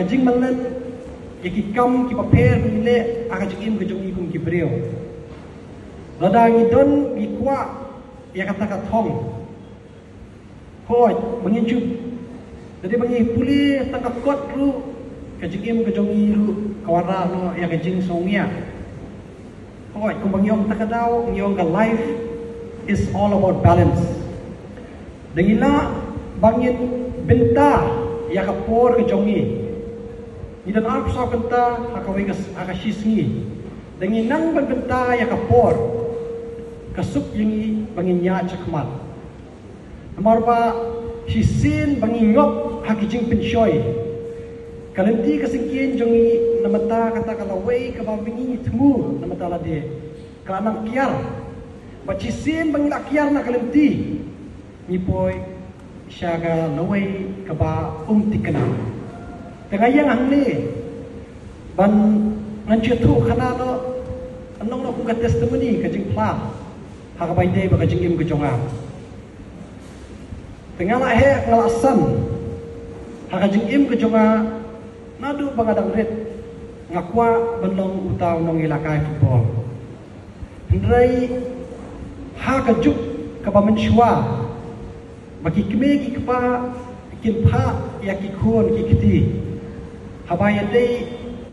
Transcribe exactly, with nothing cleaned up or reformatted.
Jingmlien ïa ki kam kiba pher ba ngi leh ha ka jingim ka jong ngi kum ki briew. Lada ngi don ngi kwah ïa kata ka thong, hooid ba ngin jop. Lada ba ngi pule tang ka kot ruh, ka jingim ka jong ngi ruh ka wanrah noh ïa ka jingsngewsih. Hooid, kumba ngi ong ta ka daw, ngi ong ka life is all about balance. Da ngi lah ba ngin bynta ïa ka por ka jong ngi. Ngi don arphew saw kynta ha kawei ka, ha ka shi sngi. Da ngi nang ban bynta ïa ka por, ka suk ïa ngi ba ngin ïaid shakhmat. Namar ba shisien ba ngi ngop ha ki jingpynshoi, ka lynti ka syngkien jong ngi na bynta kata ka lawei kaba ngi thmu na bynta lade ka la nang kiar. Bad shisien ba ngi la kiar na ka lynti, ngi poi sha ka lawei kaba um thikna. Te nga ïeng hangne ban, ngan shu ïathuh khana noh, ngan ong noh kum ka testimony, ka jingphla ha kaba ïadei bad ka jingim ka jong nga. Te nga la heh, nga la san ha ka jingim ka jong nga, naduh ba nga dang rit, nga kwah ban long uta u nongïalehkai football. Hynrei ha ka juk kaba mynshuwa, ba ki kmie ki kpa kin phah ïa ki khun ki kti, haba ïadei